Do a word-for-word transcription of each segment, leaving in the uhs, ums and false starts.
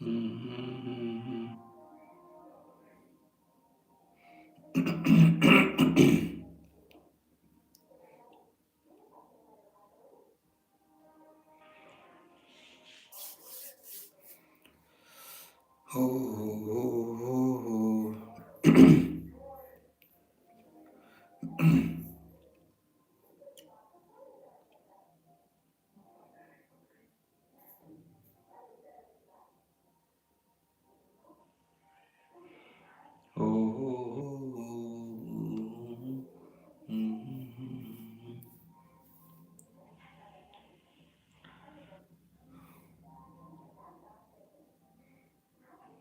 हम्म, हम्म, हम्म, हम्म। हो, हो, हो, हो, हो।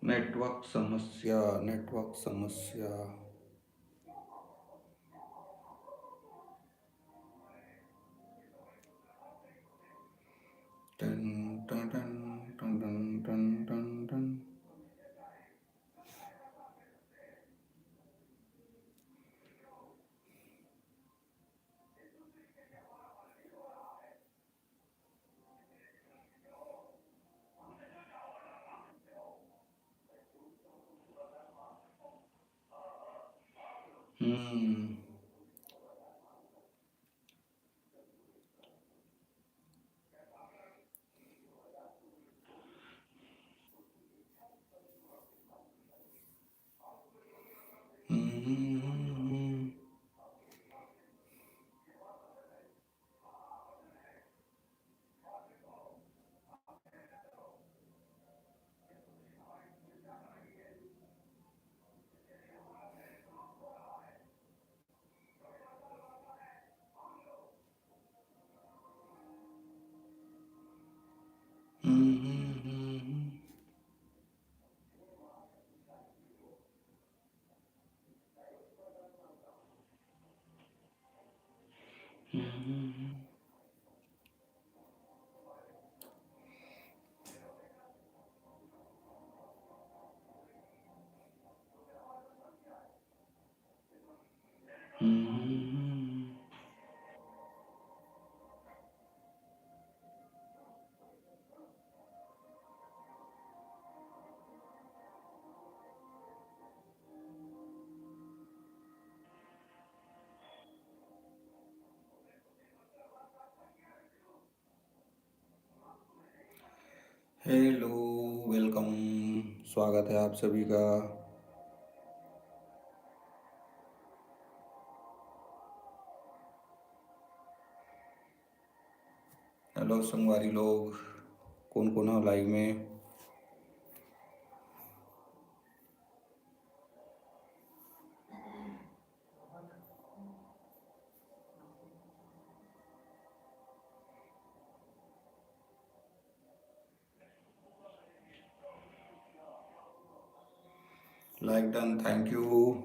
नेटवर्क समस्या, नेटवर्क समस्या। टन, टन, टन, टन, टन, टन, टन, टन। हम्म। हम्म। हम्म, हम्म, हम्म, हम्म। हम्म, हम्म, हम्म। हम्म। हेलो, वेलकम, स्वागत है आप सभी का। हेलो संगवारी लोग, कोन कोन हो लाइव में? Like done, thank you.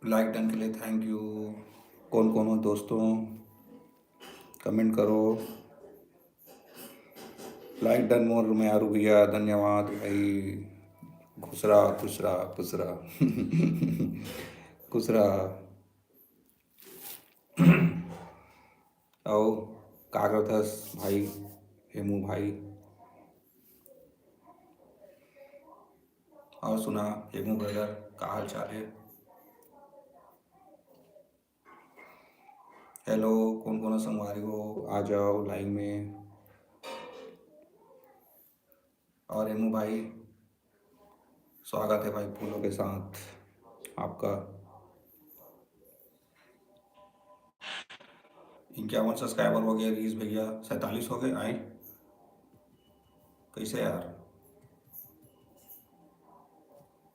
Like done के लिए thank you। कोन कोन हो दोस्तों, comment करो। Like done मोर मयारू भैया, धन्यवाद भाई। खुश रहा, खुश रहा, खुश रहा। खुश रहा। अउ का करथस भाई, हेमू भाई? अउ सुना हेमू brother, का हाल चाल हे? हेलो, कोन कोन संगवारी हो, आ जाओ लाइन में। और हेमू भाई, स्वागत है भाई फूलों के साथ आपका। इक्यावन सब्सक्राइबर हो गए रीस भैया, सैंतालीस हो गए आए। कैसे यार,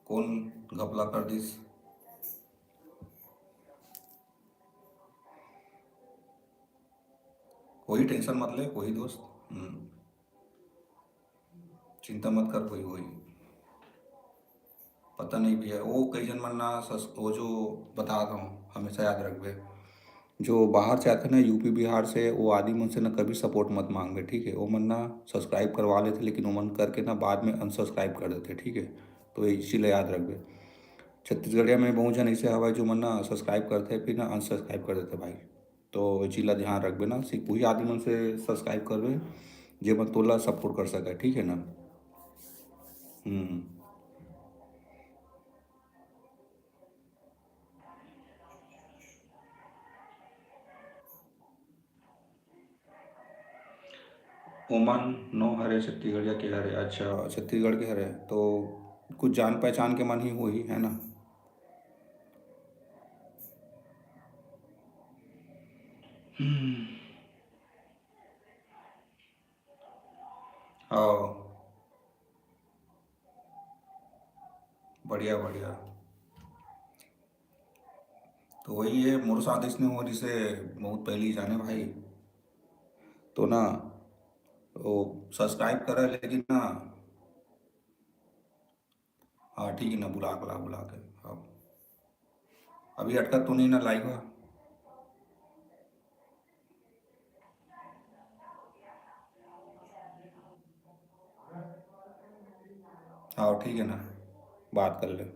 कौन घपला कर दिस? कोई टेंशन मत ले, कोई दोस्त। हम्म। चिंता मत कर, कोई होई। पता नहीं भैया, वो कई झन मन ना सस-, वो जो बतात हूँ, हमेशा याद रखबे, जो बाहर से आथे ना, यूपी बिहार से, वो आदि मन से ना कभी सपोर्ट मत मांगबे, ठीक है? वो मन ना सब्सक्राइब करवा लेथे, लेकिन वो मन करके ना बाद में अनसब्सक्राइब कर देथे, ठीक है? तो ये इसी ले याद रखबे। छत्तीसगढ़िया में बहुत झन ऐसे हवय जो मन ना subscribe करथे, फिर ना unsubscribe कर देथे भाई। तो ये चीज ला ध्यान रखबे ना, सिर्फ वही आदमी मन से subscribe करबे जे मन तोला support कर सके, ठीक है ना? हम्म। ओमन नो हरे छत्तीसगढ़िया के हरे। अच्छा, छत्तीसगढ़ के हरे, तो कुछ जान पहचान के मन ही होही, है ना? हम्म। हाँ, बढ़िया, बढ़िया। तो वही है, मोर साथ इसने हो जिसे बहुत पहले ही जाने भाई, तो ना वो subscribe करा, लेकिन ना, हाँ, ठीक है ना, बुला के ला, बुला के, हाँ। अभी अटका तो नहीं ना live? हाँ, ठीक है ना, बात कर ले।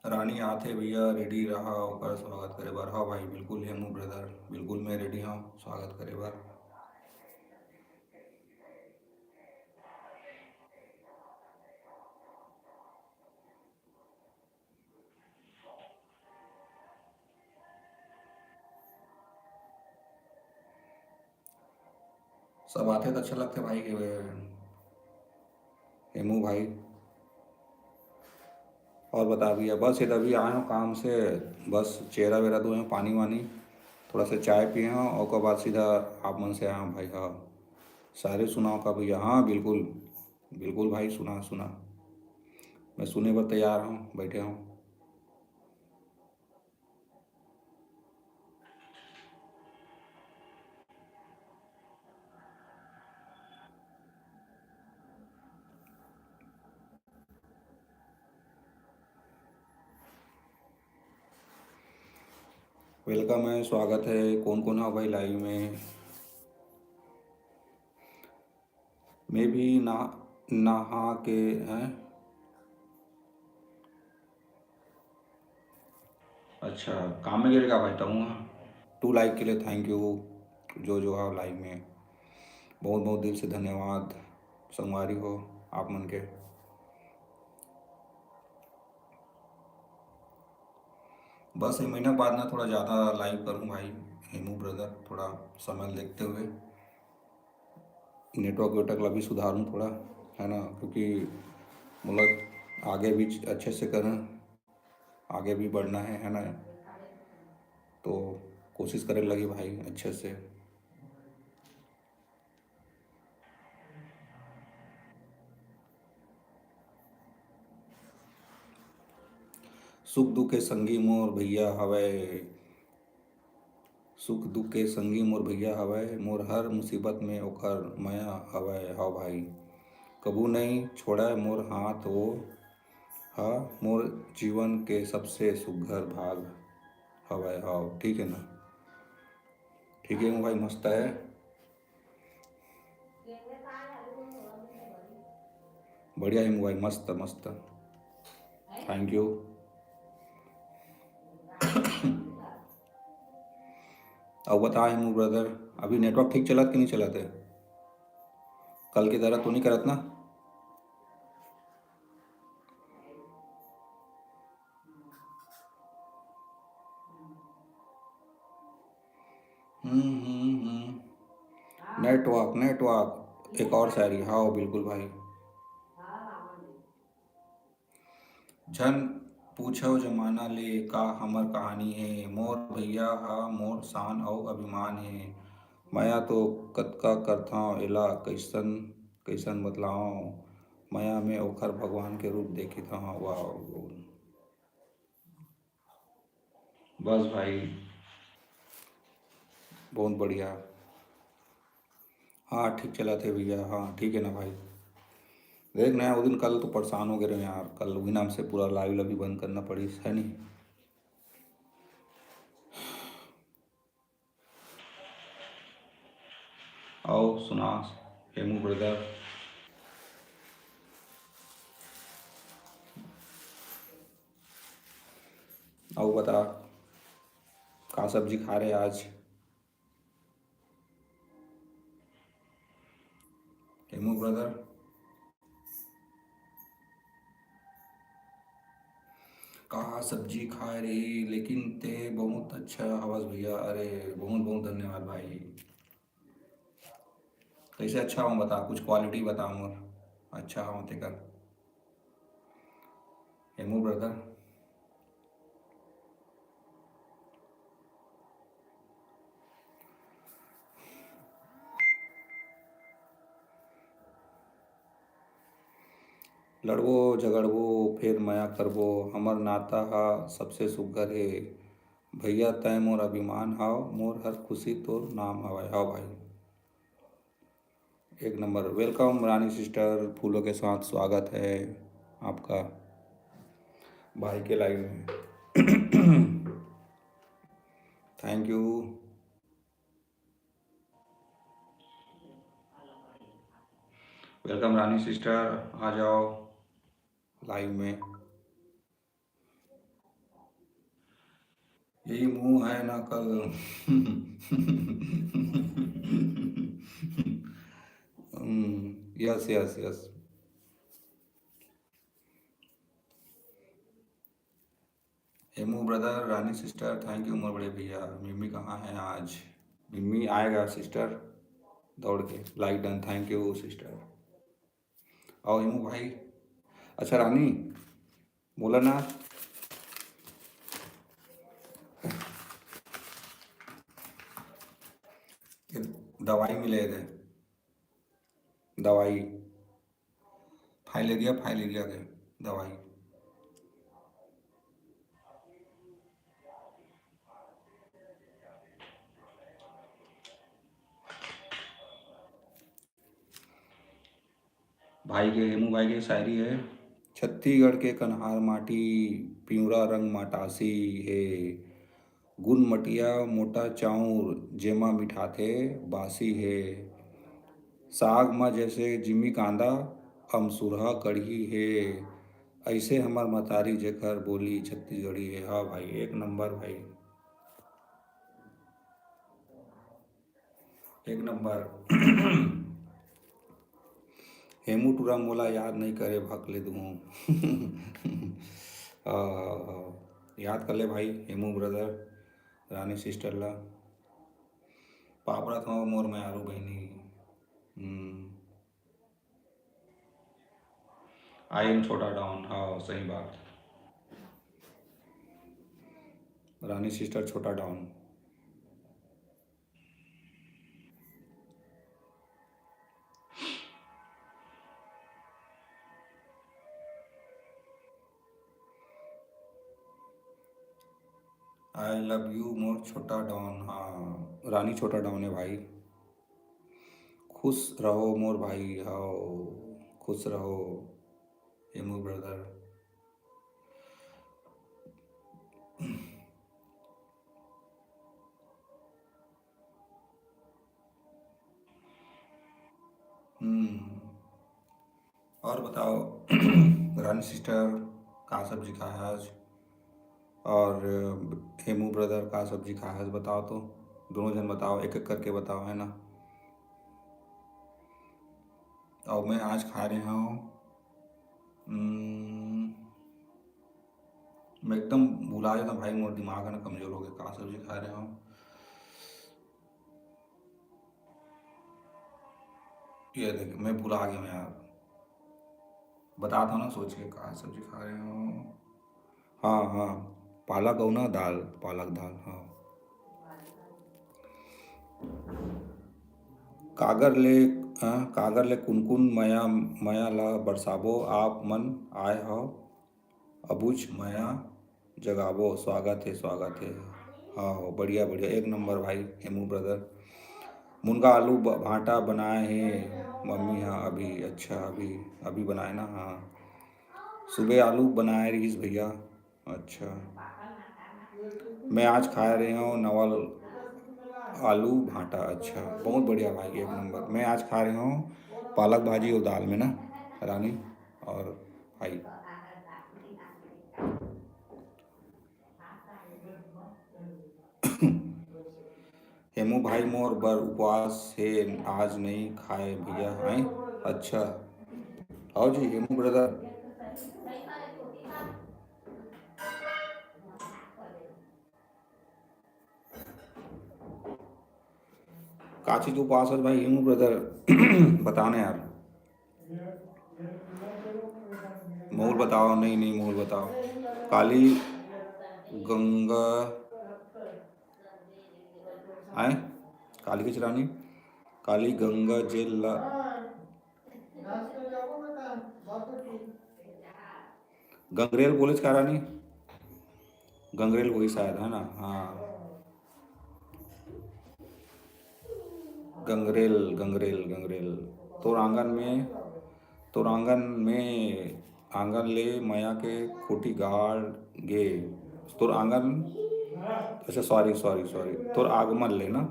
रानी आथे भैया, ready रहा ओकर स्वागत करे बर। हाँ भाई, बिल्कुल हेमू brother, बिल्कुल मैं ready हूँ स्वागत करे बर। सब आथे त अच्छा लगथे भाई, हेमू भाई। और बता भैया, बस ये अभी आए हो काम से, बस चेहरा वेरा धोए हो, पानी वानी, थोड़ा सा चाय पिए हो, और ओकर बाद सीधा आप मन से आए हो भाई। हाँ, सारे सुनाओ का भैया? हाँ, बिल्कुल, बिल्कुल भाई, सुना, सुना, मैं सुने बर तैयार हूँ, बैठे हूँ। Welcome है, स्वागत है। कौन कौन है भाई live में? मैं भी ना, नहा के हैं। अच्छा, काम में गिर का भाई तहूँ? Two like के लिए thank you, जो जो है live में, बहुत बहुत दिल से धन्यवाद संगवारी हो आप मन के। बस ये महीना बाद ना थोड़ा ज़्यादा live करूँ भाई हेमू brother, थोड़ा समय देखते हुए network वेटवर्क ला भी सुधारूँ थोड़ा, है ना, क्योंकि मतलब आगे भी अच्छे से करें, आगे भी बढ़ना है, है ना, तो कोशिश करे लगी भाई अच्छे से। सुख दुख के संगी मोर भैया हवय, सुख दुख के संगी मोर भैया हवय, मोर हर मुसीबत में ओकर मया हवय। हव भाई, कभू नइ छोड़य मोर हाथ वो, हा मोर जीवन के सबसे सुघर भाग हवय। हव, ठीक है ना? ठीक है भाई, मस्त है। बढ़िया है मोबाइल, मस्त, मस्त। Thank you। अब बता हेमू brother, अभी network ठीक चलत कि नहीं चलत है? कल की तरह तो नहीं करत ना? हम्म, हम्म, हम्म। Network, network। एक और शायरी। हाँ, बिल्कुल भाई। झन पूछव जमाना ले, का हमर कहानी हे। मोर भैया हा मोर शान अउ अभिमान हे। मया तो कतका करथंव, एला कइसन कइसन बतलावंव। मया में ओखर भगवान के रूप देखित हंव। वाह, बस भाई, बहुत बढ़िया। हाँ, ठीक चलत हे भैया। हाँ, ठीक है ना भाई। देख ना, वो दिन कल तो परेशान हो गए रहे यार, कल वही नाम से पूरा लाइव भी बंद करना पड़ी, है नहीं? अउ सुना, हेमू ब्रदर। अउ बता, का सब्जी खा रहे आज? हेमू ब्रदर, का सब्जी खाए रही, लेकिन ते बहुत अच्छा हवस भैया। अरे, बहुत बहुत धन्यवाद भाई। कैसे अच्छा हूँ बता, कुछ क्वालिटी बता मोर, अच्छा हूँ तेकर। हेमू ब्रदर, लड़बो झगड़बो फेर मया करबो, हमर नाता ह सबसे सुग्घर हे। भैया तैं मोर अभिमान हव, मोर हर खुशी तोर नाम हवय। हव भाई, एक नंबर। वेलकम रानी सिस्टर, फूलों के साथ स्वागत है आपका भाई के लाइव में। Thank you. Welcome Rani sister, आ जाओ लाइव में। यही मुंह है ना कल। Yes, yes, yes. Hemu brother, Rani sister, thank you more बड़े भैया। मिम्मी कहाँ है आज? मिम्मी आएगा सिस्टर दौड़ के। लाइक डन, थैंक यू सिस्टर। आओ हेमू भाई। अच्छा रानी, बोला ना, ये दवाई मिले थे, दवाई, फाइलेरिया, फाइलेरिया के दवाई। भाई के, हेमू भाई के शायरी है। छत्तीसगढ़ के कन्हार माटी, पिंवरा रंग मटासी हे। गुन मटिया मोटा चाउर, जेमा मिठाथे बासी हे। साग म जैसे जिमी कांदा, अमसुरहा कढ़ी हे। ऐसे हमर मतारी जेकर बोली छत्तीसगढ़ी हे। हाँ भाई, एक नंबर भाई। एक नंबर। हेमू टूरा मोला याद नहीं करे, भक ले दूँ। आ, याद कर ले भाई, हेमू ब्रदर, रानी सिस्टर ला। पापड़ा था मोर मयारू बहनी। हम्म। आई एम छोटा डॉन। हाँ, सही बात। रानी सिस्टर छोटा डॉन। आई लव यू मोर छोटा डॉन। हाँ, रानी छोटा डॉन है भाई। खुश रहो मोर भाई, हाओ, खुश रहो, हे मोर ब्रदर। हम्म। और बताओ, रानी सिस्टर, का सब्जी खाए आज? और हेमू ब्रदर, का सब्जी खाए आज, बताओ तो। दोनों जन बताओ, एक एक करके बताओ, है ना। और मैं आज खा रहे हूँ, हम्म, मैं एकदम भुला जाता भाई, मोर दिमाग है ना कमजोर हो गया, का सब्जी खा रहे हूँ। ये देख, मैं भुला गया हूँ यार, बताता हूँ ना सोच के, का सब्जी खा रहे हो। हाँ, हाँ, पालक हो ना, दाल, पालक दाल, हाँ। कागर ले, अ, कागर ले कुनकुन मया, मया ला बरसाबो, आप मन आए हव, अबुझ मया जगाबो, स्वागत हे, स्वागत हे। हाँ हो, बढ़िया, बढ़िया, एक नंबर भाई, हेमू ब्रदर। मुनगा आलू ब-, भांटा बनाए हे मम्मी हा अभी, अच्छा, अभी, अभी बनाए ना, हाँ। सुबह आलू बनाए रहिस भैया, अच्छा। मैं आज खाए रहे हूँ नवल आलू भांटा, अच्छा, बहुत बढ़िया भाई, एक नंबर। मैं आज खा रहे हूँ पालक भाजी और दाल में ना, रानी और भाई। हेमू भाई मोर बर उपवास हे, आज नहीं खाए भैया, हैं? अच्छा, आओ जी हेमू ब्रदर। का चीज उपवास है भाई हेमू ब्रदर? बताना यार। मोर बताओ, नहीं, नहीं, मोर बताओ। काली गंगा, आए? काली के चलानी, काली गंगा जेल ला। गंगरेल बोलेच का रानी? गंगरेल वही शायद, है ना? हाँ। गंगरेल, गंगरेल, गंगरेल। तोर आंगन में, तोर आंगन में, आंगन ले मया के खूंटी गाड़ गे। तोर आंगन, अच्छा, sorry, sorry, sorry, तोर आगमन ले ना।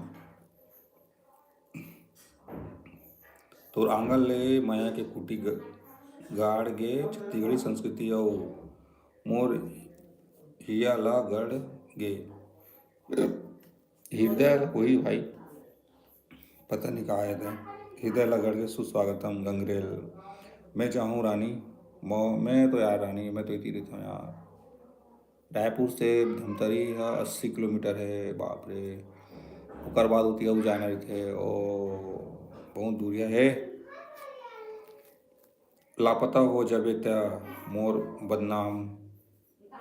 तोर आंगन ले मया के खूंटी ग-, गाड़ गे, छत्तीसगढ़ी संस्कृति अउ मोर हिया ला गड़ गे। हृदय ला कोई भाई, पता नहीं कहाँ है था। हृदय ला गड़ गे, सुस्वागतम गंगरेल। मैं चाहूँ रानी, मौ-, मैं तो यार रानी, मैं तो इतनी रहता हूँ यार। रायपुर से धमतरी ह अस्सी किलोमीटर हे, बाप रे। ओकर बाद ओती अउ जाना रहिथे, ओ, बहुत दूरिया हे। लापता हो जाबे त मोर बदनाम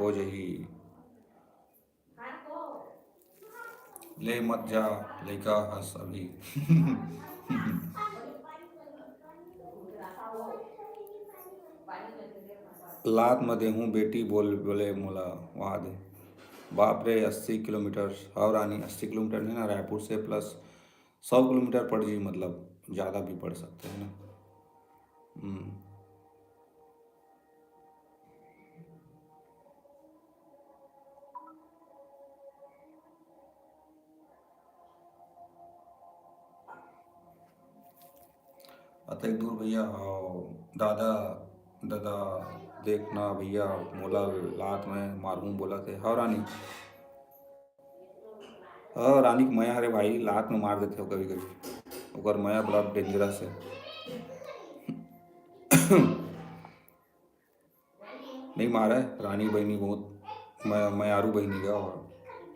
हो जही। ले मत जा, लइका हस अभी। लात म देहूं बेटी बोल, बोले मोला, वाह दे। बाप रे, अस्सी किलोमीटर, हव रानी, अस्सी किलोमीटर नहीं ना, रायपुर से plus सौ किलोमीटर पड़ जी, मतलब, ज़्यादा भी पड़ सकते हैं ना। हम्म। अतेक दूर भैया, हव दादा, दादा, देख ना भैया, मोला लात में मारहूं बोलत हे। हव रानी, हव रानी के मया हरे भाई, लात में मार देथे कभी कभी, ओकर मया बड़ा dangerous हे। नहीं मारे, रानी बहिनी बहुत म-, मयारू बहिनी गा।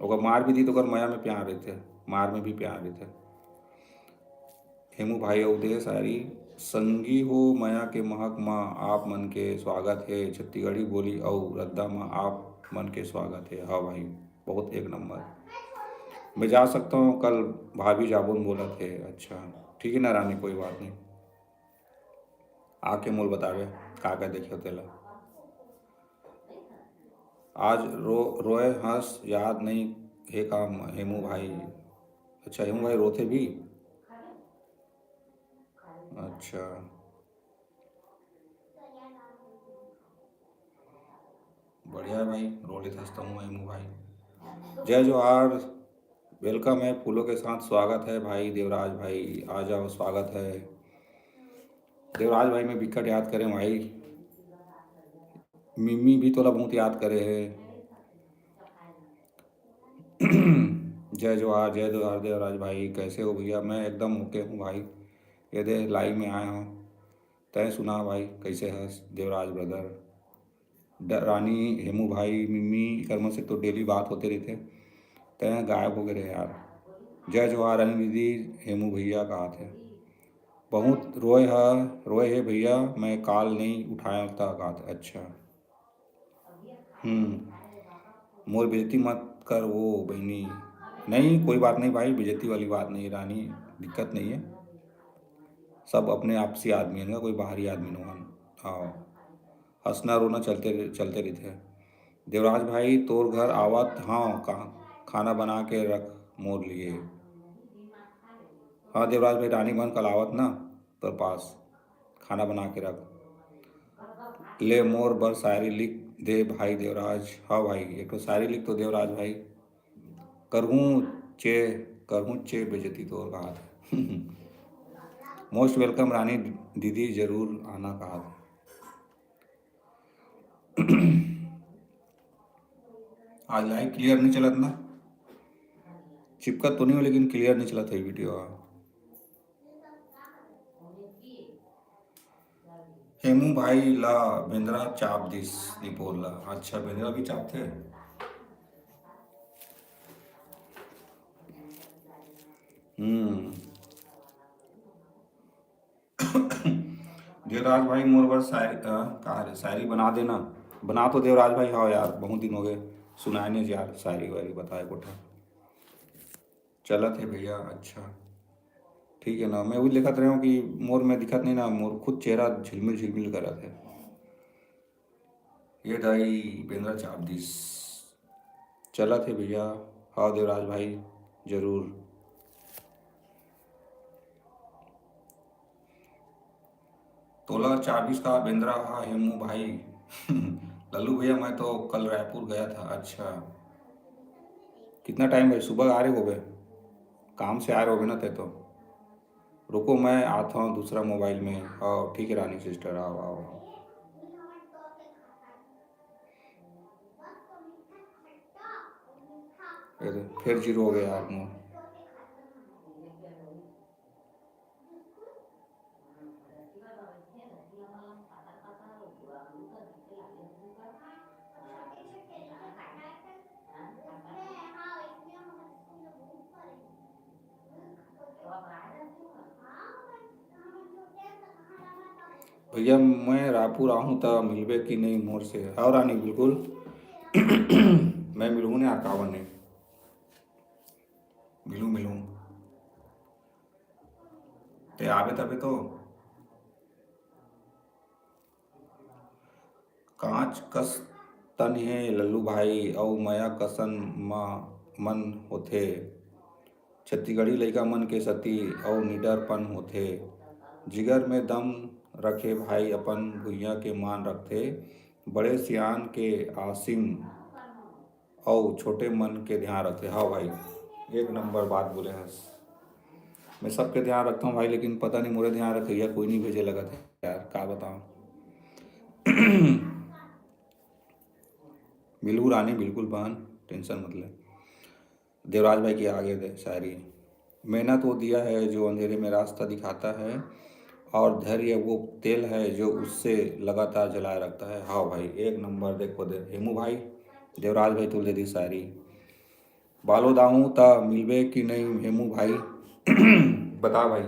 ओकर मार भी दी तो ओकर मया में प्यार रहिथे, मार में भी प्यार रहिथे। हेमू भाई अउ दे सारी संगी हो, मया के महक म आप मन के स्वागत हे, छत्तीसगढ़ी बोली अउ रद्दा म आप मन के स्वागत हे। हाँ भाई, बहुत एक नंबर। मैं जा सकता हूँ कल, भाभी जाबो न बोलत हे। अच्छा, ठीक है ना रानी, कोई बात नहीं। आके मोल बतावे, का का देखे तेला। आज रो-, रोए हंस याद नहीं हे का हेमू भाई? अच्छा, हेमू भाई रोथे भी? अच्छा, बढ़िया है भाई, रो लेत हंसता हूँ हेमू भाई। जय जोहार, welcome है, फूलों के साथ स्वागत है भाई देवराज भाई, आ जाओ, स्वागत है। देवराज भाई मैं बिकट याद करे भाई, मिम्मी भी तोला बहुत याद करे है। जय जोहार, जय जोहार देवराज भाई, कैसे हो भैया? मैं एकदम OK हूँ भाई, ये दे live में आए हूँ। तैं सुना भाई, कैसे हस देवराज brother? ड-, रानी, हेमू भाई, मिम्मी, एकर मन से तो daily बात होते रहिथे। तैं गायब हो गे रहे यार। जय जोहार रानी दीदी, हेमू भैया कहाथे। बहुत रोए ह, रोए हे भैया, मैं call नहीं उठाया था कहाथे। अच्छा। हम्म। मोर बेइज्जती मत कर वो बहिनी। नहीं, कोई बात नहीं भाई, बेइज्जती वाली बात नहीं रानी, दिक्कत नहीं है। सब अपने आपसी आदमी हन, कोई बाहरी आदमी नोहन। हाँ, हंसना रोना चलते चलते रहिथे। देवराज भाई, तोर घर आवत हव का? खाना बना के रख मोर लिए। हाँ देवराज भाई, रानी बहन कल आवत ना तोर पास, खाना बना के रख। ले मोर बर शायरी लिख दे भाई देवराज। हाँ भाई, एक ठो शायरी लिख तो देवराज भाई। करहूँ चे, करहूँ चे बेइज्जती तोर कहात। Most welcome रानी दीदी, जरूर आना कहात। आज लाइव क्लियर नहीं चलत ना, चिपकत तो नहीं हो लेकिन क्लियर नहीं चलत है वीडियो। हेमू भाई ला बेंदरा चाप दिस निपोर ला। अच्छा, बेंदरा भी चापथे। हम्म। देवराज भाई, मोर बर शायरी, अ, का रे, शायरी बना देना। बना तो देवराज भाई, हाँ यार, बहुत दिन हो गए, सुनाए नहीं यार, शायरी वायरी बताए कोठा। चलत है भैया, अच्छा, ठीक है ना। मैं वही लिखत रहे हूँ कि मोर में दिखत नहीं ना, मोर खुद चेहरा झिलमिल झिलमिल करत है। ये दाई बेंदरा चाप दिस। चलत है भैया। हाँ देवराज भाई, जरूर। तोला चाबिस का बेंदरा हा हेमू भाई। लल्लू भैया, मैं तो कल रायपुर गया था। अच्छा, कितना टाइम भाई? सुबह आ रहे होबे, काम से आ रहे होबे ना ते तो। रुको, मैं आता हूँ दूसरा मोबाइल में। आओ, ठीक है रानी सिस्टर, आओ आओ आओ। ये दे, फिर जीरो हो गया यार मोर। भैया, मैं रायपुर आहूँ त मिलबे कि नहीं मोर से? हाँ रानी, बिल्कुल। मैं मिलूँ ने यार, काबर नहीं मिलूँ, मिलूँ। ते आबे तबे तो। कांच कस तन हे लल्लू भाई, अउ मया कसन म मन होथे। छत्तीसगढ़ी लइका मन के सती अउ निडरपन होथे। जिगर में दम रखे भाई, अपन भुइयां के मान रखथे। बड़े सियान के आसिम अउ छोटे मन के ध्यान रखथे। हाँ भाई, एक नंबर बात बोले हस। मैं सबके ध्यान रखता हूँ भाई, लेकिन पता नहीं मोरे ध्यान रखइया कोई नहीं भेजे लगत है यार, का बताऊँ। मिलू रानी, बिल्कुल बहन, टेंशन मत ले। देवराज भाई की आगे दे शायरी। मेहनत वो दिया है जो अंधेरे में रास्ता दिखाता है, और धैर्य वो तेल है जो उससे लगातार जलाए रखता है। हाँ भाई, एक नंबर। देखो दे हेमू भाई, देवराज भाई तुल दे दी शायरी। बालोद आहूँ त मिलबे कि नहीं हेमू भाई? बता भाई।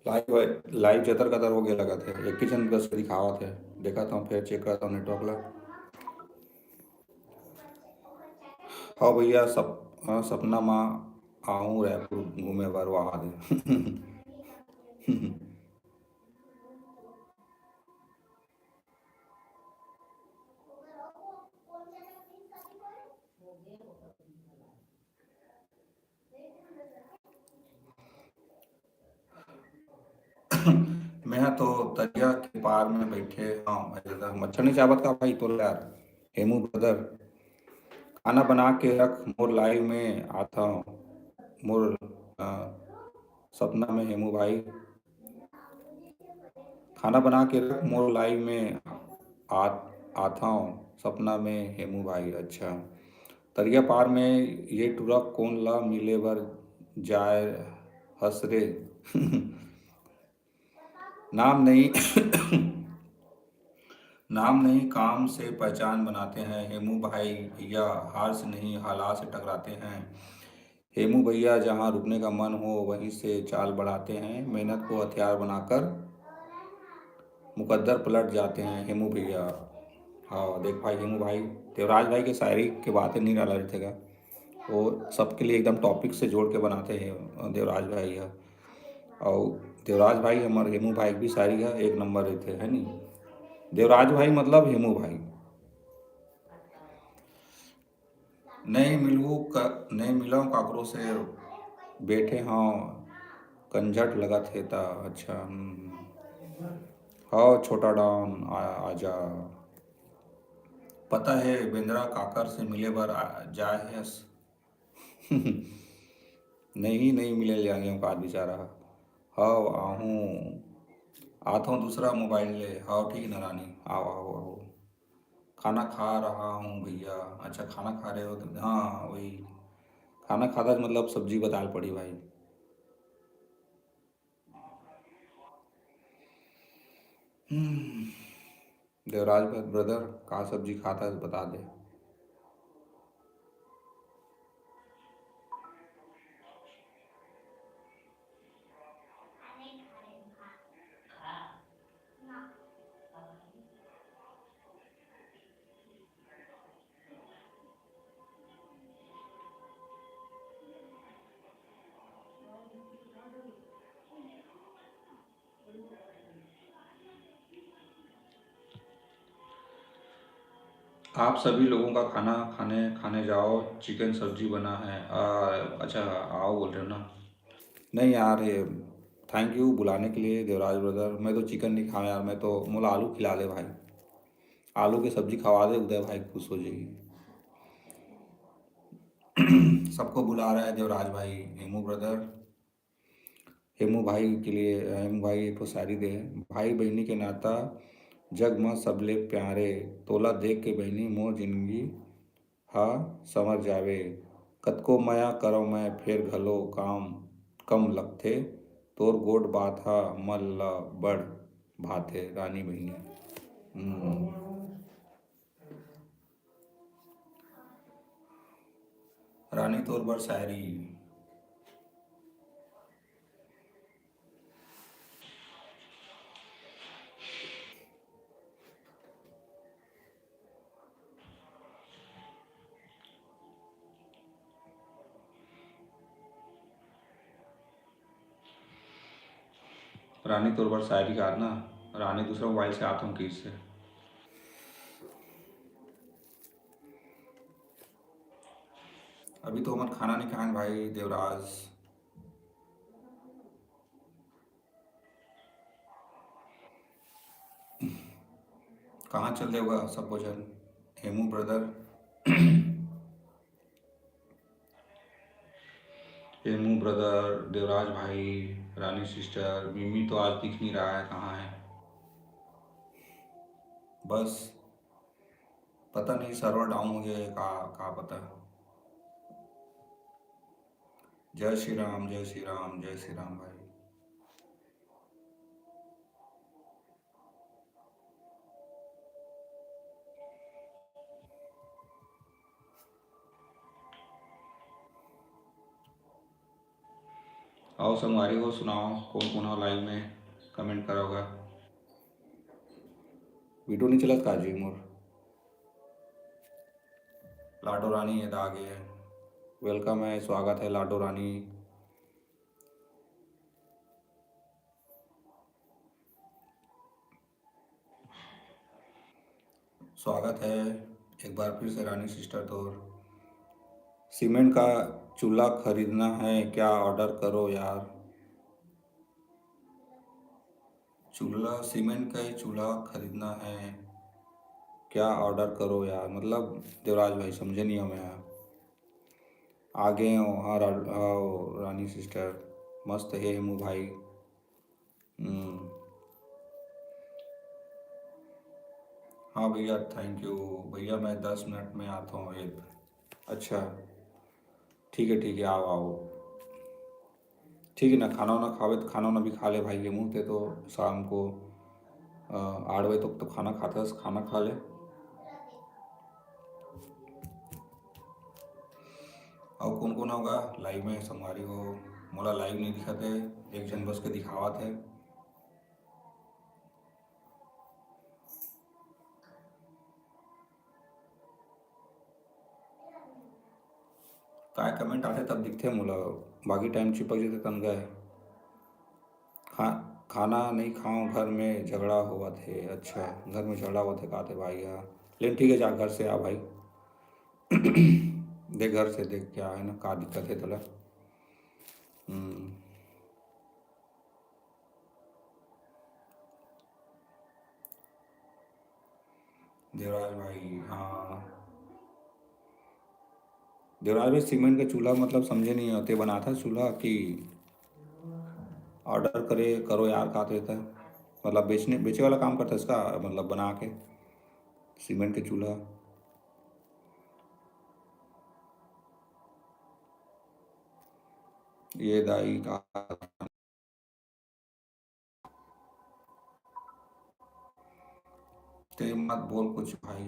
लाइव, लाइव जतर कतर हो गया लगत है, एक ही झन बस दिखावत है। देखत हूँ, फिर चेक करता हूँ नेटवर्क ला। हाँ भैया, सप-, हाँ, सपना मा आहूँ रायपुर घूमे बर, वाह दे। मेहा तो तरिया के पार में बैठे हंव। अरे दादा, मच्छर नहीं चाबत का भाई तोर यार? हेमू ब्रदर, खाना बना के रख, मोर लाइव में आथंव, मोर, अ, सपना में हेमू भाई। खाना बना के रख, मोर लाइव में आ-, आथंव, सपना में हेमू भाई। अच्छा, तरिया पार में ये टुरा कोन ला मिले बर जाए हस रे? नाम नहीं, नाम नहीं, काम से पहचान बनाते हैं। हेमू भाई भैया, हार से नहीं, हालात से टकराते हैं। हेमू भैया, जहाँ रुकने का मन हो, वहीं से चाल बढ़ाते हैं। मेहनत को हथियार बनाकर मुकद्दर पलट जाते हैं। हेमू भैया, हाँ, देख भाई, हेमू भाई, देवराज भाई के शायरी के बातें नहीं डाला रहिथे का। वो सबके लिए एकदम टॉपिक से जोड़ के बनाते हैं देवराज भाई ह। और देवराज भाई, हमर हेमू भाई के भी शायरी ह एक नंबर रहते है नी। देवराज भाई मतलब हेमू भाई। नहीं मिलू क-, नहीं मिलूँ काकरो से, बैठे हों, कंझट लगत हे ता। अच्छा, हम्म। हव छोटा डॉन, आ, आजा। पता है बेंदरा काकर से मिले बर आ, जाए हस? नहीं, नहीं मिले जाने का बेचारा। हव आहूँ, आथों दूसरा मोबाइल ले। हव ठीक न रानी, आओ, आओ, आओ। खाना खा रहा हूँ भैया। अच्छा, खाना खा रहे हो तो, हाँ, वही। खाना खाता मतलब सब्जी बताल पड़ी भाई। हम्म, देवराज ब्रदर, का सब्जी खाता है, बता दे। आप सभी लोगों का खाना खाने, खाने जाओ, चिकन सब्जी बना है। आ, अच्छा, आओ बोल रहे हो ना। नहीं यार, ये thank you बुलाने के लिए देवराज ब्रदर। मैं तो चिकन नहीं खाऊँ यार, मैं तो, मोला आलू खिला दे भाई। आलू के सब्जी खवा दे, उदय भाई खुश हो जाएगी। सबको बुला रहा है देवराज भाई, हेमू ब्रदर। हेमू भाई के लिए, हेमू भाई एक ठो शायरी दे। भाई बहिनी के नाता जग म सबले प्यारे, तोला देख के बहिनी मोर जिंदगी हा संवर जावे। कतको मया करव मैं फेर घलो काम कम लगथे, तोर गोठ बात हा मन ला बड़ भाथे रानी बहिनी। हम्म। रानी तोर बर शायरी। रानी तोर बर शायरी का ना, रानी दूसरा मोबाइल से आत हूँ किस से। अभी तो हमन खाना नहीं खाएं भाई देवराज। कहाँ चल देगा सबो झन? हेमू ब्रदर, हेमू ब्रदर, देवराज भाई, रानी सिस्टर, मिमी तो आज दिख नहीं रहा है, कहाँ है? बस पता नहीं, सर्वर डाउन हो गया है, का, का पता। जय श्री राम, जय श्री राम, जय श्री राम भाई। आओ संगवारी हो, सुनाओ कौन कौन हो लाइव में, कमेंट करोगा। वीडियो नहीं चलत का जी मोर? लाडो रानी ये आगे। वेलकम है, स्वागत है लाडो रानी। स्वागत है एक बार फिर से रानी सिस्टर तोर। सीमेंट का चूल्हा खरीदना है क्या? ऑर्डर करो यार। चूल्हा, सीमेंट का ही चूल्हा खरीदना है क्या? ऑर्डर करो यार। मतलब देवराज भाई, समझे नहीं हो मैं यार। आगे हो, हाँ, रा-, हाँ, रानी सिस्टर, मस्त है हेमू भाई। हम्म। हाँ भैया, थैंक यू। भैया, मैं दस मिनट में आता हूँ एक। अच्छा, ठीक है, ठीक है, आओ, आओ। ठीक है ना, खाना वाना खावे तो खाना वाना भी खा ले भाई, ये मुँह ते तो शाम को, अ, आठ बजे तक तो खाना खाता है, खाना खा ले। अउ कौन कौन होगा लाइव में संगवारी हो? मोला लाइव नहीं दिखाते, एक जन बस के दिखावत है। का कमेंट आथे तब दिखथे मोला, बाकी टाइम चिपक जथे तन गए। खा-, खाना नहीं खाओ, घर में झगड़ा होवत हे। अच्छा, घर में झगड़ा होवत हे काते भाई हा। लेकिन ठीक है, जा घर से आ भाई। देख घर से देख क्या है ना, का दिक्कत है तोला। हम्म। देवराज भाई, हाँ। देवराज भाई, सीमेंट का चूल्हा मतलब समझे नहीं होते, बनाता चूल्हा कि ऑर्डर करे करो यार, का तो रहता है? मतलब बेचने, बेचे वाला काम करता है इसका, मतलब बना के सीमेंट के चूल्हा। ये दाई का ते मत बोल कुछ भाई,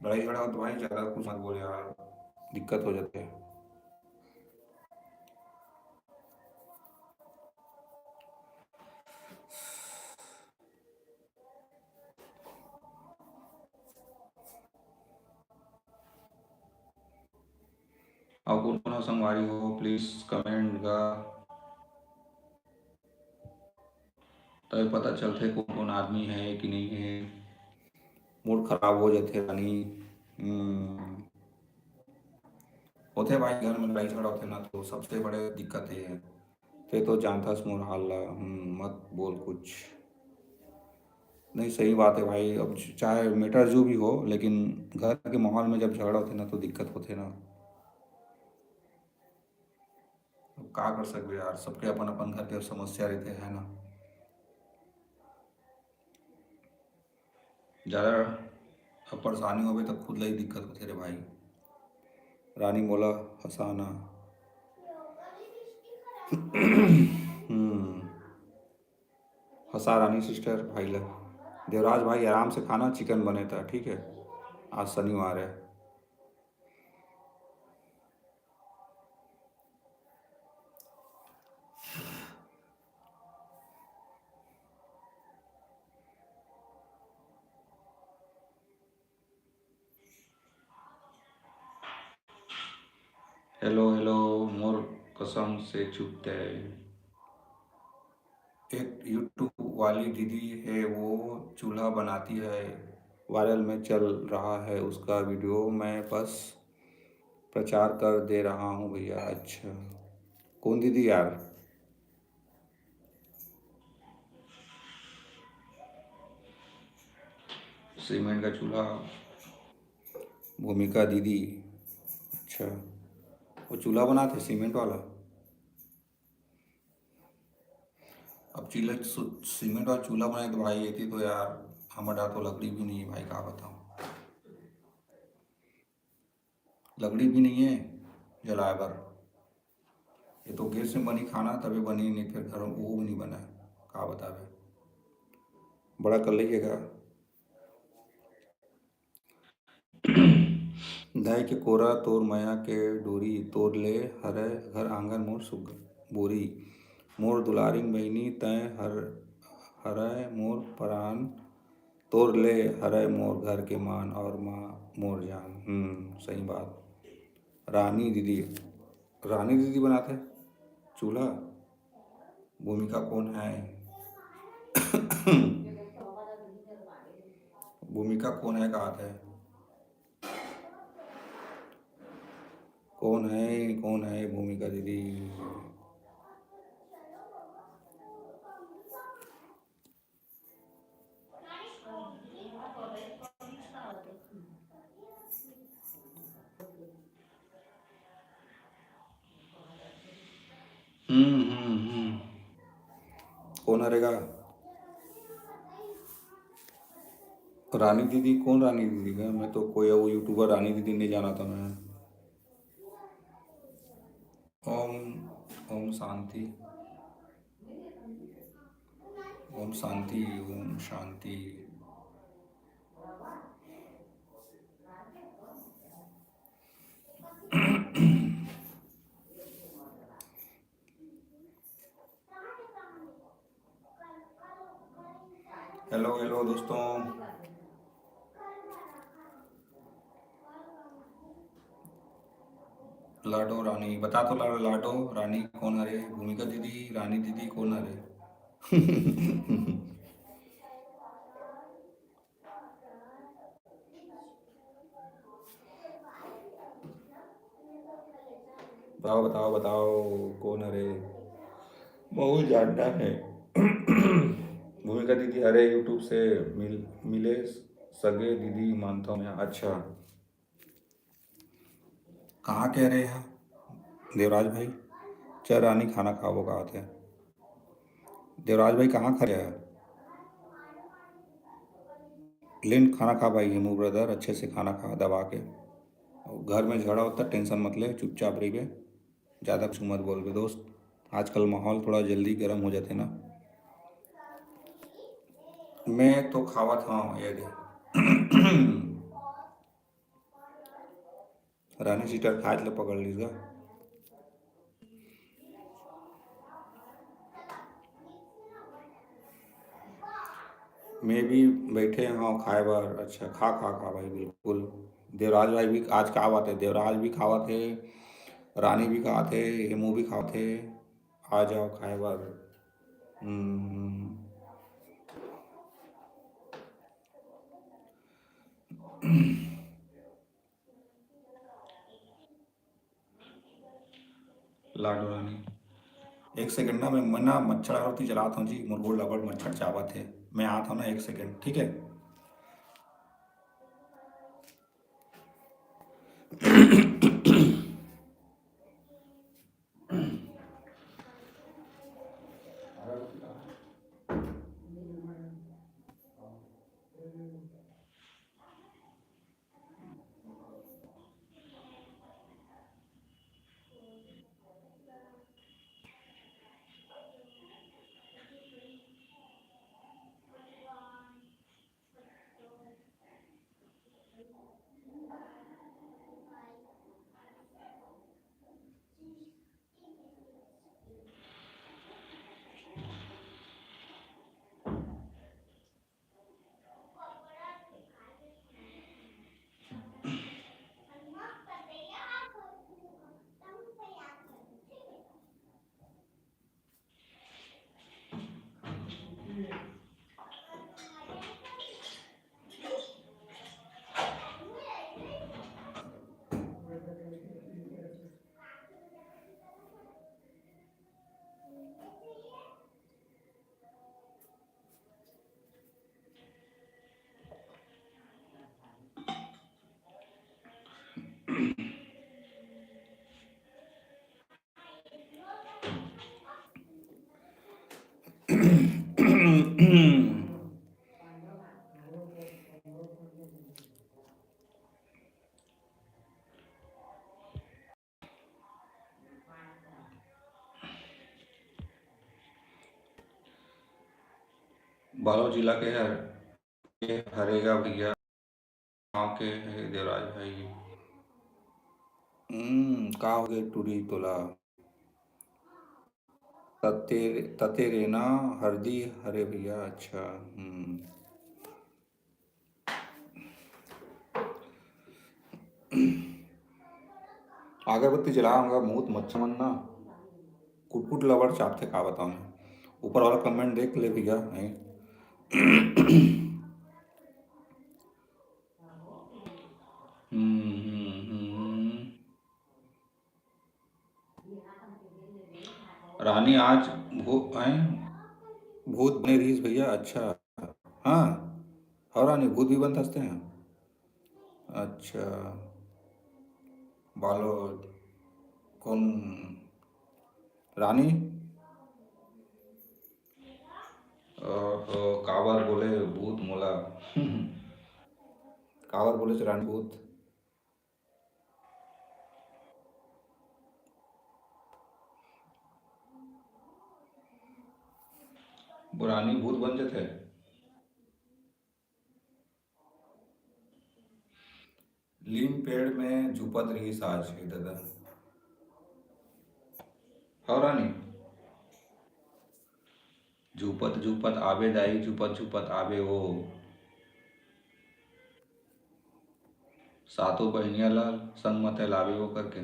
लड़ाई झगड़ा हो तो भाई ज्यादा कुछ मत बोल यार, दिक्कत हो जाते हैं। अउ कोन कोन ह संगवारी हो, प्लीज कमेंट गा। तय पता चलथे कोन कोन आदमी है कि नहीं है। मूड खराब हो जाथे रानी। हम्म। होथे भाई, घर में लड़ाई झगड़ा होथे ना, तो सबसे बड़े दिक्कत ये है। ते तो जानथस मोर हाल ला। हम्म, मत बोल कुछ। नहीं, सही बात है भाई। अब चाहे मैटर जो भी हो, लेकिन घर के माहौल में जब झगड़ा होथे ना, तो दिक्कत होथे ना। अब का कर सकबे यार, सबके अपन अपन घर के समस्या रहते है ना। ज्यादा अब परेशानी होबे तो खुद ला ही दिक्कत होथे रे भाई। रानी मोला हंसाना। हम्म। हंसा रानी सिस्टर भाई ला। देवराज भाई आराम से खाना, चिकन बने था, ठीक है, आज शनिवार है। हेलो हेलो, मोर कसम से चुप ते। एक यूट्यूब वाली दीदी है, वो चूल्हा बनाती है, वायरल में चल रहा है उसका वीडियो। मैं बस प्रचार कर दे रहा हूँ भैया। अच्छा, कौन दीदी यार? सीमेंट का चूल्हा, भूमिका दीदी। अच्छा, वो चूल्हा बनाते सीमेंट वाला। अब चूल्हा, सु-, सीमेंट वाला चूल्हा बनाए तो भाई, ये तो यार, हमारे तो लकड़ी भी नहीं है भाई, का बताऊँ, लकड़ी भी नहीं है जलाए बर। ये तो गैस में बनी खाना, तभी बनी, नहीं फिर घर में वो भी नहीं बना है, का बतावे, बड़ा कर लेगा। दाई के कोरा तोर मया के डोरी, तोर ले हरय घर आंगन मोर सुग बोरी। मोर दुलारिन बहिनी तैं हर, हरय मोर परान, तोर ले हरय मोर घर के मान और माँ मोर जान। हम्म, सही बात। रानी दीदी, रानी दीदी बनाते चूल्हा। भूमिका कौन है? भूमिका कौन है, कहा थे? कौन है, कौन है भूमिका दीदी? हम्म, हम्म, हम्म। कौन हरेगा? रानी दीदी, कौन रानी दीदी का? मैं तो कोई वो यूट्यूबर रानी दीदी नहीं जाना था मैं। ओम, ओम शांति, ओम शांति, ओम शांति। हेलो, हेलो दोस्तों। लाडो रानी, बता तो ला-, लाडो रानी कोन हरे? भूमिका दीदी, रानी दीदी कोन हरे? बताओ, बताओ, बताओ, कोन हरे? बहुत जानना है। भूमिका दीदी हरे YouTube से मिल-, मिले सगे दीदी मानता हूँ मैं। अच्छा, कहाँ कह रहे हैं देवराज भाई? चल रानी, खाना खाबो, कहा थे देवराज भाई, कहाँ खा रहे हैं? लेन खाना खा भाई, हेमू ब्रदर, अच्छे से खाना खा दबा के। और घर में झगड़ा होता, टेंशन मत ले, चुपचाप रहिबे, ज़्यादा कुछ मत बोलबे दोस्त। आजकल माहौल थोड़ा जल्दी गर्म हो जाते ना। मैं तो खावत हाँ, ये दे। रानी सिस्टर खाए ले पकड़ लीस गा। मैं भी बैठे हव खाए बर। अच्छा, खा, खा, खा भाई, बिल्कुल। देवराज भाई भी आज खावत हे, देवराज भी खावत हे, रानी भी खावत हे, हेमू भी खावत हे। आ जाओ खाए बर। हम्म। लाडो रानी, एक सेकंड ना, मैं मना मच्छर आरती जलात हूँ जी, मोर गोड़ ला बड़ मच्छर चाबत हे। मैं आत हूँ ना, एक सेकंड, ठीक है? बालोद जिला के हर, के हरे गा भैया, गाँव के हे देवराज भाई। हम्म, का हो गए टूरी तोला? तते, तते रेना हरदी हरे भैया, अच्छा, हम्म। अगरबत्ती जला होगा, बहुत मच्छर मन ना कुटकुट लबड़ चापथे, का बताऊं मैं। ऊपर वाला कमेंट देख ले भैया, हैं? हम्म, हम्म, हम्म। रानी आज भू-, हैं? भूत बने रहीस भैया, अच्छा। हाँ, हव रानी, भूत भी बनत हसते हैं। अच्छा, बालोद, कौन रानी? ओहो, काबर बोले भूत मोला? काबर बोले रानी भूत? रानी भूत बन जथे। लीम पेड़ में झुपत रहीस आज के दादा। हव रानी? झुपत झुपत आबे दाई, झुपत झुपत आबे ओ। सातों बहिनिया ला संग म तैं लाबे ओ करके।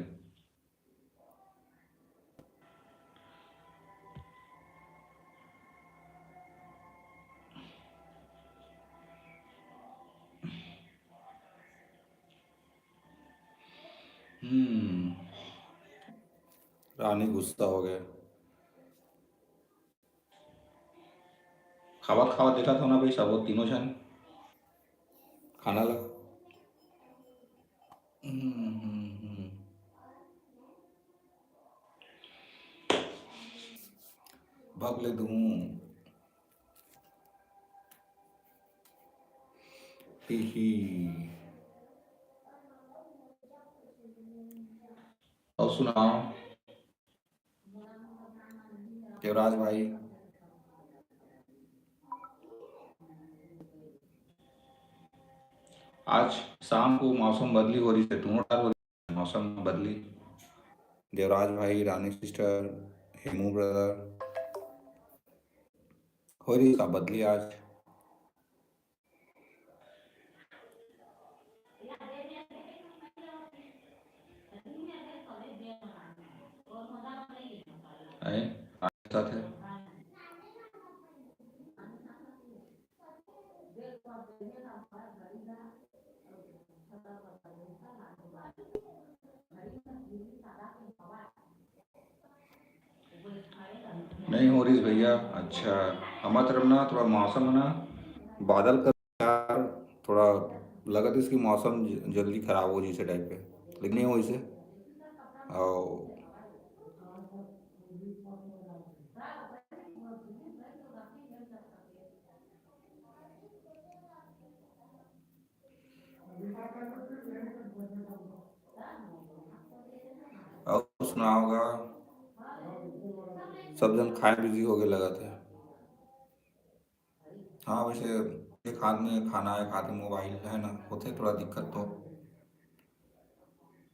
हम्म, रानी गुस्सा हो गए। खावत खावत देखत हो ना भाई, सब वो तीनों झन खाना ला। हम्म, हम्म, हम्म। भग ले दूं। ही ही। और सुनाओ देवराज भाई, आज शाम को मौसम बदली हो रही है, दोनों टाइम हो रही है मौसम बदली। देवराज भाई, रानी सिस्टर, हेमू ब्रदर, हो रही का बदली आज? आए, आए साथ है। नहीं हो रही भैया। अच्छा, हमारे तरफ ना थोड़ा मौसम है ना, बादल कर यार, थोड़ा लगत इसकी मौसम ज-, जल्दी खराब हो जैसे टाइप पे, लेकिन नहीं हो इसे। और और सुनाओ गा, सब जन खाए बिजी हो गए लगत है। हाँ, वैसे एक हाथ में खाना है, एक हाथ में मोबाइल है ना, होते थोड़ा दिक्कत तो।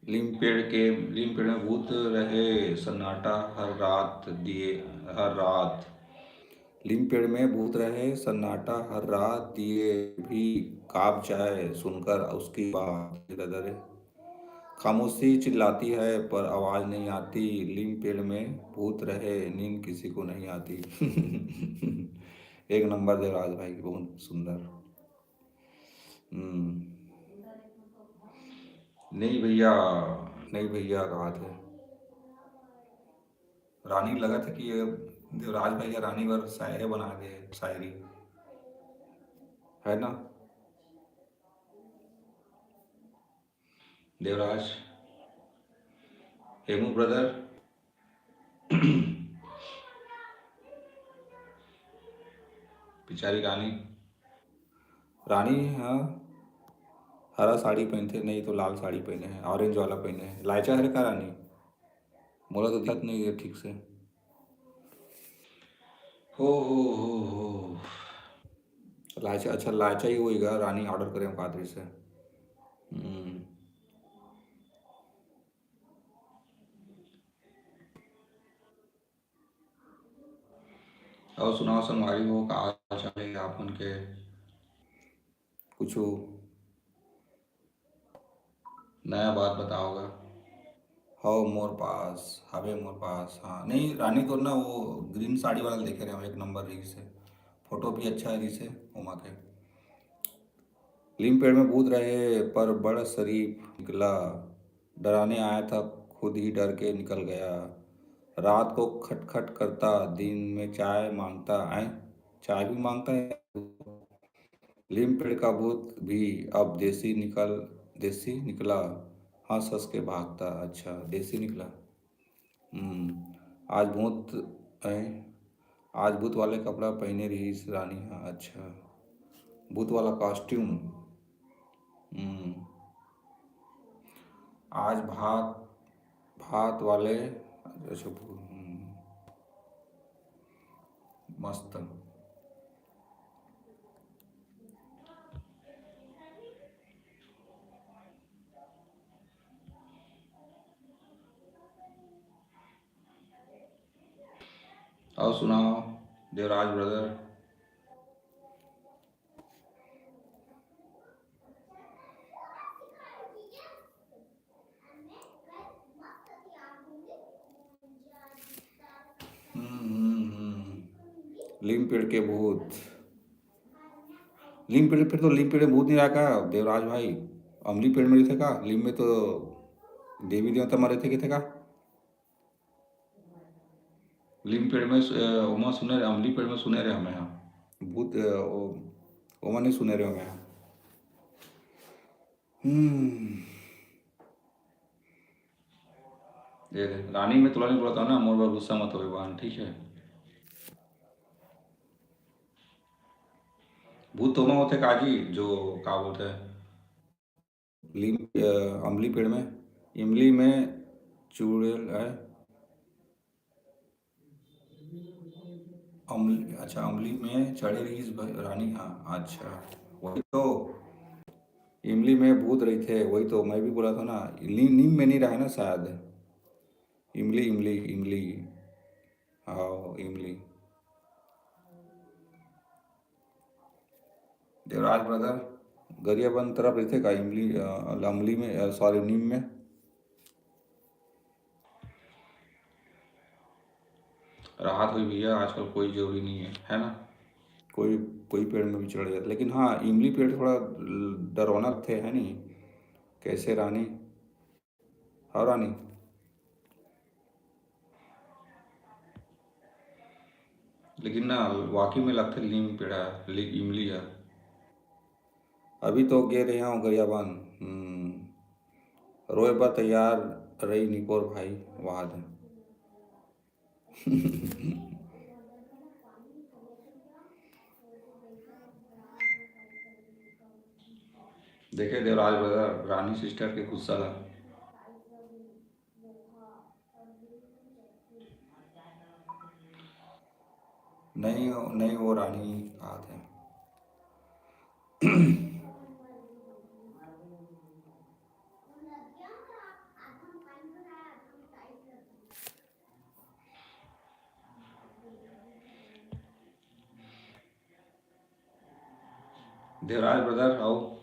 लीम पेड़ के, लीम पेड़ में भूत रहे सन्नाटा हर रात दिए, हर रात। लीम पेड़ में भूत रहे सन्नाटा हर रात, दिए भी कांप जाए सुनकर उसकी बात। दादा रे, खामोशी चिल्लाती है पर आवाज नहीं आती। लीम पेड़ में भूत रहे, नींद किसी को नहीं आती। एक नंबर देवराज भाई, बहुत सुंदर। हम्म। नहीं भैया, नहीं भैया, कहा थे रानी लगा था कि ये देवराज भैया रानी बर शायरी बना दे, शायरी, है ना देवराज? हेमू ब्रदर। बेचारी रानी, रानी हाँ, हरा साड़ी पहनते, नहीं तो लाल साड़ी पहने हैं, ऑरेंज वाला पहने हैं। लायचा है का रानी? मोला तो दिखत नहीं है ठीक से। हो, हो, हो, हो। लायचा, अच्छा, लायचा ही होएगा, रानी ऑर्डर करे कादरी से। हम्म। और सुनाओ संगवारी हो, का हाल चाल है आप मन के? कुछ नया बात बताओ गा। हव मोर पास, हवे मोर पास। हाँ, नहीं रानी तोर ना वो ग्रीन साड़ी वाला देखे रहे, एक नंबर रही से, फोटो भी अच्छा रही से ओमा के। लीम पेड़ में भूत रहे पर बड़ शरीफ निकला, डराने आया था खुद ही डर के निकल गया। रात को खटखट करता, दिन में चाय मांगता है, चाय भी मांगता है। लीम पेड़ का भूत भी अब देसी निकल, देसी निकला, हंस हंस के भागता। अच्छा, देसी निकला। हम्म, आज भूत है, आज भूत वाले कपड़ा पहने रही रानी। हाँ, अच्छा, भूत वाला कॉस्ट्यूम। हम्म, आज भात, भात वाले, अच्छा, हम्म, मस्त। और सुनाओ देवराज ब्रदर। हम्म, हम्म, हम्म। लीम पेड़ के भूत। लीम पेड़, फिर तो लीम पेड़ में भूत नहीं रहा का देवराज भाई? अमली पेड़ में रहिथे का? लीम में तो देवी देवता मन रहिथे कथे का? लीम पेड़ में सु-, अ, ओमा सुने रहे, अमली पेड़ में सुने रहे हमें, हाँ। भूत, अ, ओ-, ओमा नहीं सुने रहे हमें, हाँ। हम्म। ये दे, रानी में तोला नहीं बोलता ना, मोर बर गुस्सा मत होवे बहन, ठीक है? भूत तो ओमा होथे काजी, जो का बोलथे, लीम, अ, अमली पेड़ में, इमली में चुड़ैल है। अमली, अच्छा, अमली में चढ़े रहिस भ-, रानी, हाँ, अच्छा, वही तो, इमली में भूत रहिथे, वही तो मैं भी बोला था ना, नी-, नीम में नहीं रहा है ना शायद, इमली, इमली, इमली, हाँ, इमली। देवराज ब्रदर, गरियाबंद तरफ रहिथे का इमली, अ, अमली में, अ, सॉरी, नीम में? राहत होई भैया, आजकल कोई जरूरी नहीं है, है ना? कोई, कोई पेड़ में भी चढ़ जाता, लेकिन हाँ, इमली पेड़ थोड़ा डरौना लगथे, है नहीं? कैसे रानी? हाँ रानी, लेकिन ना, वाकई में लगथे लीम पेड़ा, ली-, इमली है। अभी तो गे रहे हो गरियाबंद, हम्म, रोए बर तैयार रही निपोर भाई, वाह दे। देखे देवराज ब्रदर, रानी सिस्टर के गुस्सा ला। नहीं, नहीं, वो रानी आत है। देवराज ब्रदर, आओ।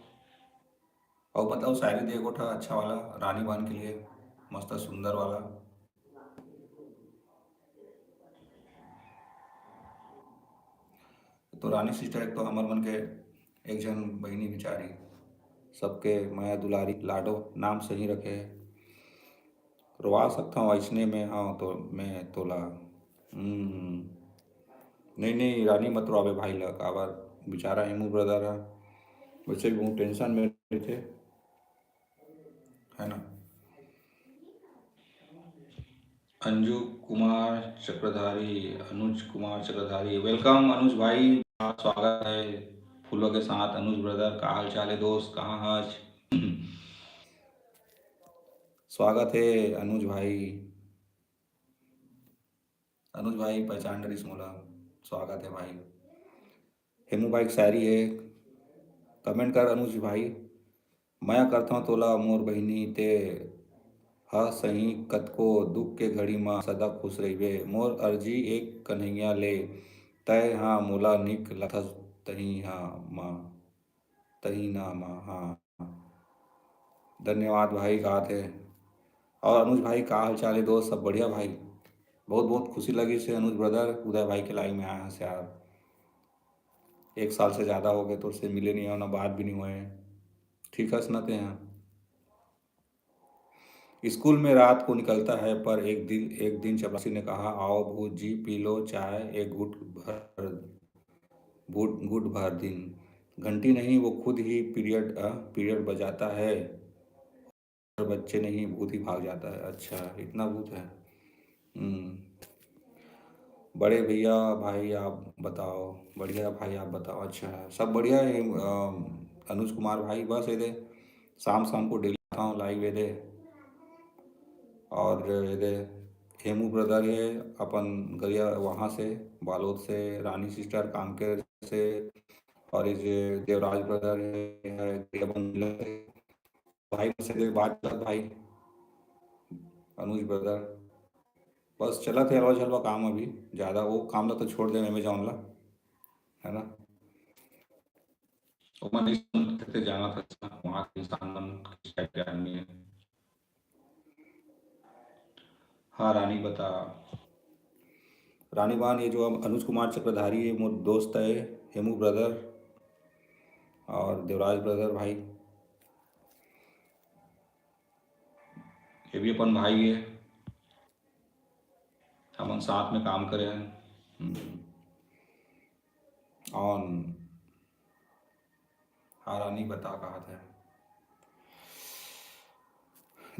अउ बताओ शायरी दे गोठा अच्छा वाला रानी बहन के लिए, मस्त सुंदर वाला। तो रानी सिस्टर एक तो हमर मन के एक झन बहिनी बिचारी, सबके मया दुलारी लाडो, नाम सही रखे। रोवा सकथव अइसने में, हाँ, तो मैं तोला, हम्म, नहीं, नहीं, रानी मत रोवाबे भाई ला, काबर बिचारा हेमू ब्रदर ह, वैसे भी बहुत टेंशन में रहिथे, है ना? अंजू कुमार चक्रधारी, अनुज कुमार चक्रधारी, welcome अनुज भाई, स्वागत है फूलों के साथ। अनुज ब्रदर, का हाल चाल है दोस्त, कहाँ आज? स्वागत है अनुज भाई। अनुज भाई पहचान डरिस मोला, स्वागत है भाई। हेमू भाई के शायरी है, comment कर अनुज भाई। मया करथंव तोला मोर बहिनी, ते ह सही कतको दुख के घड़ी म सदा खुश रहिबे। मोर अर्जी एक कन्हैया ले, तय ह मोला निक लगथस तही ह म, तही न म, हाँ। धन्यवाद भाई, गात हे। और अनुज भाई, का हाल चाल है दोस्त? सब बढ़िया भाई? बहुत बहुत खुशी लगिस हे अनुज ब्रदर, उदय भाई के लाइव में आए हस यार। एक साल से ज्यादा हो गए तोर से मिले नहीं हो, ना बात भी नहीं हुए। ठीक हस ना ते यहाँ? स्कूल में रात को निकलता है, पर एक दिन, एक दिन चपरासी ने कहा, "आओ भूत जी, पी लो चाय, एक घूट भर, घूट, घूट भर दिन।" घंटी नहीं, वो खुद ही पीरियड, अ, पीरियड बजाता है। और बच्चे नहीं, भूत ही भाग जाता है। अच्छा, इतना भूत है। हम्म। बड़े भैया, भाई आप बताओ। बढ़िया भाई आप बताओ। अच्छा, सब बढ़िया है। अम, अनुज कुमार भाई, बस ये दे, शाम शाम को डेली आता हूँ लाइव ये दे। और ये दे, हेमू ब्रदर है अपन गरिया वहाँ से, बालोद से, रानी सिस्टर कामकेर से, और ये जे देवराज ब्रदर है, है गरियाबंद से। भाई से देख बात करत भाई, अनुज ब्रदर। बस चलत हे हलवा झलवा काम, अभी ज्यादा वो काम ला तो छोड़ दे, अमेजॉन ला, है ना? ओमन नहीं समझते थे, जाना था वहाँ के इंसान मन किस टाइप के आदमी है। हाँ रानी बता। रानी बहन, ये जो अब अनुज कुमार चक्रधारी है, मोर दोस्त है, हेमू ब्रदर और देवराज ब्रदर भाई। ये भी अपन भाई है, हमन साथ में काम करे हैं। हम्म। On। हाँ रानी, बता कहा था।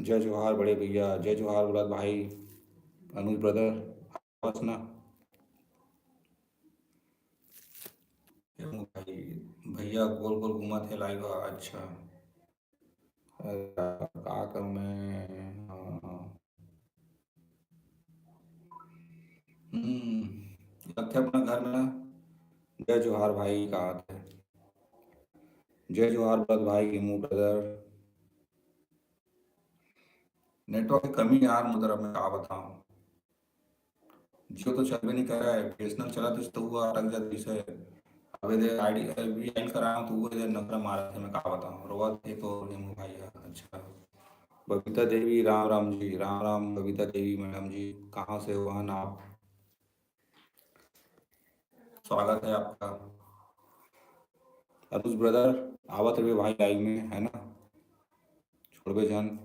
जय जोहार बड़े भैया, जय जोहार बोलत भाई अनुज ब्रदर, बस ना। क्यों भाई, भैया गोल गोल घूमत हे लाइव। अच्छा, अरे यार, का करूँ मैं? हाँ। हम्म, लगथे अपना घर में ना। जय जोहार भाई, का हाल है? जय जोहार बोलत भाई गेमू ब्रदर। नेटवर्क के कमी यार, मोर तरफ में का बताऊं, जियो तो चलबे नहीं करे, बीएसएनएल चलत रहिस तो वो अटक जात रहिस हे। अब एदे आईडी, वी आई कराऊं तो वो एदे नखरा मारत हे, मैं का बताऊं, रोवत हे तो गेमू भाई ह। अच्छा, बबीता देवी, राम राम जी, राम राम बबीता देवी मैडम जी, कहाँ से हो बहन आप? स्वागत है आपका। अनुज ब्रदर, आवत रहिबे भाई लाइव में, है ना, छोड़बे जान।